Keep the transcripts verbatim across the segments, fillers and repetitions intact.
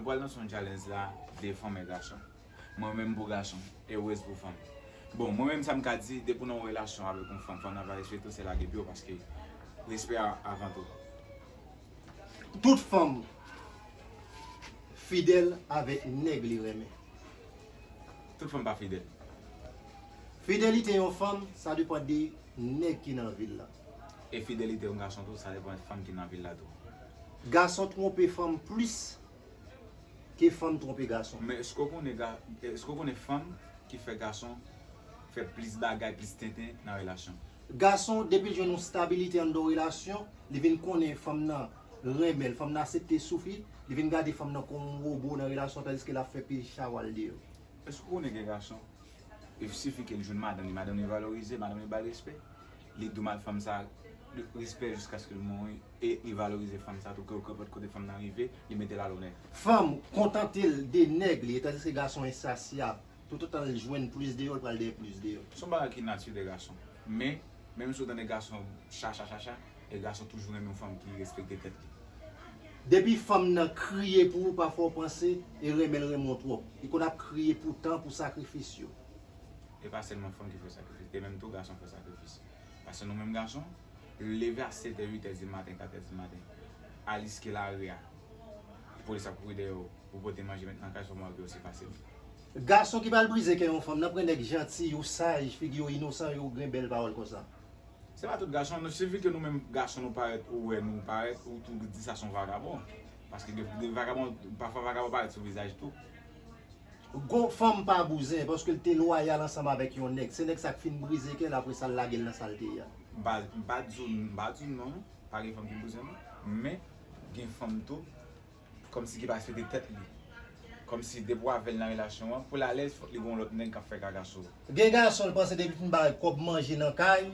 Nou pral lanse yon challenge la, de fanm e gason. Mwen menm pou gason, e Rose pou fanm. Bon, mwen menm sa m ka di, depi w nan yon relasyon avèk yon fanm, fanm nan pa respekte w, se lage pye w paske respè a avan tou. Tout fanm fidèl avèk nèg li renmen. Tout fanm pa fidèl. Fidelite yon fanm, sa depann de nèg ki nan vi l la. E fidelite yon gason tou, sa depann fanm ki nan vi l la tou. Gason twonpe fanm plis ke fanm twonpe gason. Men èske w konnen ga, èske w konnen fanm ki fè gason fè plis bagay, plis tenten nan relasyon? Gason, depi l jwenn yon stabilite anndan yon relasyon, li vin konnen fanm nan renmen l, fanm nan aksepte soufri, li vin gade fanm nan kon yon wobo nan relasyon, tandiske l ap fè pil chawal deyò. Èske w konnen gen gason, il sifi ke l jwenn madanm li, madanm li valorize, madanm li ba l respè, li di madanm fanm sa respè jiskaske l mouri, e li valorize fanm sa tou, ke nenpòt kote fanm nan rive, li mete l a lonè. Fanm kontante l de nèg li, tandiske gason ensasyab. Toutotan l jwenn plis deyò, l pral dèyè plis deyò. Se yon bagay ki nati de gason. Men, menm si w tande gason cha cha cha cha, e gason toujou renmen yon fanm ki respekte tèt li. Depi fanm nan kriye pou ou, pafwa w panse e renmen l renmen w twòp. Li konn ap kriye pou tan, pou sakrifis yo. E pa sèlman fanm ki fè sakrifis, e menm tou gason fè sakrifis. Paske nou menm gason, leve a sèt è, uit è di maten, kat è di maten, al riske lari a. Polis ap kouri dèyè w pou pote manje met nan kay, sèlman ke se fasil. Gason ki pral brize kè yon fanm nan pran nèg janti, yo saj, figi yo inosan, yo gen bèl pawòl konsa. Se pa tout gason, nou sifi ke nou menm gason nou parèt, ou wè nou parèt, ou tou di sa se yon vagabon. Paske gen, gen vagabon, pafwa vagabon parèt sou vizaj tou. Gon fanm pa bouzen, paske l te lwayal ansanm avèk yon nèg. Se nèg sa k fin brize kè l, apre sa l lage l nan sa l te ye a. M pa, m pa di w, m pa di w non, pa gen fanm ki bouzen non. Men, gen fanm tou, kòmsi ki pa respekte tèt li. Kòmsi depi w avè l nan relasyon an, pou l alèz, fòk li gen yon lòt nèg k ap fè kaka sou ou. Gen gason, l panse depi fin bay kòb manje nan kay,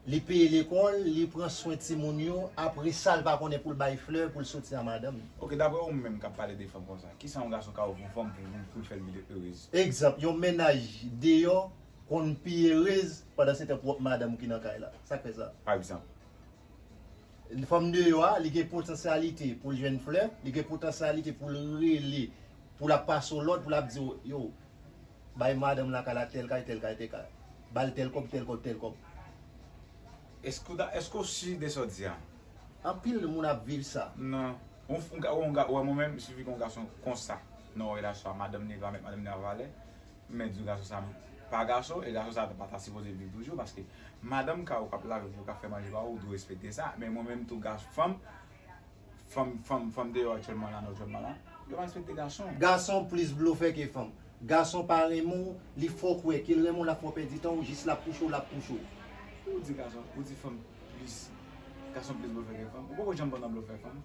li peye lekòl, li pran swen timoun yo, apre sa l pa konnen pou l bay flè, pou l soti a madanm li. Oke, dapre ou menm k ap pale de fanm konsa, kisa yon gason ka ofri yon fanm pou, pou, pou l fè l vin erez? Egzanp, yon mennaj deyò konn pi erez pandan se tan pwòp madanm ou ki nan kay la. Sa k fè sa? Pa egzanp. Fanm deyò a, li gen potansyalite pou l jwenn flè, li gen potansyalite pou l rele, pou l ap pase w lòd, pou l ap di w, yo, bay madanm lakay la tèl kay, tèl kay, tèl kay. Ba l tèl kòb, tèl kòb, tèl kòb. Èske w ta, èske w si de sa w di a? Anpil moun ap viv sa. Non. Ou, ou, ou, ou wè mwen menm, sifi gen yon gason konsa nan yon relasyon a madanm li, pa met madanm li an valè, men di gason sa pa gason, e gason sa pa ta sipoze viv toujou, paske madanm ka ou k ap lave pou ou, k ap fè manje ba ou, ou dwe respekte sa. Men mwen menm tou, gason, fanm, fanm, fanm, fanm deyò aktyèlman la, nan aktyèlman la, yo pa respekte gason. Gason plis blofè ke fanm. Gason pa renmen w, li fè w kwè ke l renmen w, l ap fè w pèdi tan w, jis l ap kouche w, l ap kouche w. Ou di gason, ou di fanm plis, gason plis blofè ke fanm. Ou poko janm pandan blofè fanm.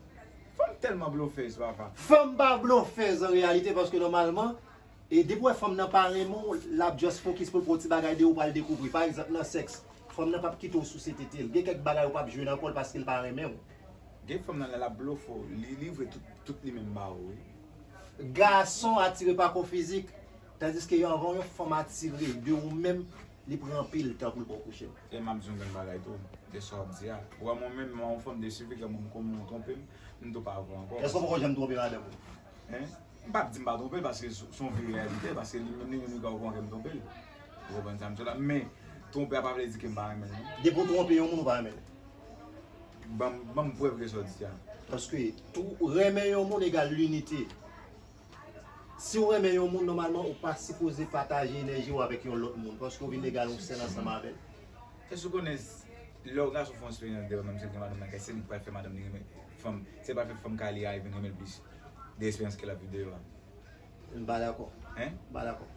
Fanm tèlman blofèz, papa. Fanm pa blofèz an reyalite, paske nòmalman, e depi w wè fanm nan pa renmen w, l ap just fokis pou l pran yon ti bagay de ou, pral dekouvri. Pa egzanp, nan sèks, fanm nan p ap kite w souse tete l. Gen kèk bagay ou p ap jwenn ankò l paske l pa renmen w. Gen fanm nan, lè l ap blofe w, li livre tout, tout li menm ba ou, wi. Gason atire pa kò fizik, tandiske anvan yon fanm atire de ou menm, li pran anpil tan pou l ba w kouche. E m ap di w yon grenn bagay tou, de sa w ap di a. Ou wè mwen menm, mwen yon fanm de sifi ke mwen, kòm mwen twonpe m, m tou pa avè w ankò. Èske w poko janm twonpe madanm ou? Hein? M p ap di m pa twonpe l, paske se, se yon vye reyalite, paske li menm, li menm, li ka okontrè m twonpe l. Ou konprann sa m di w la? Men, twonpe a pa vle di ke m pa renmen l, non. Depi w twonpe yon moun, ou pa renmen l. Ban m, ban m prèv de sa w di a. Paske tou, renmen yon moun egal linite. Si w renmen yon moun, nòmalman, ou pa sipoze pataje enèji w avèk yon lòt moun, paske w vin egal yon sèl ansanm avè l. Èske w konnen, lè yon gason fè yon eksperyans de fanm, menm si l gen madanm nan kay, se li ki pral fè madanm li renmen fanm, se li pral fè fanm kay li a vin renmen l plis, de eksperyans ke l ap viv deyò a? M pa dakò. Hein? M pa dakò.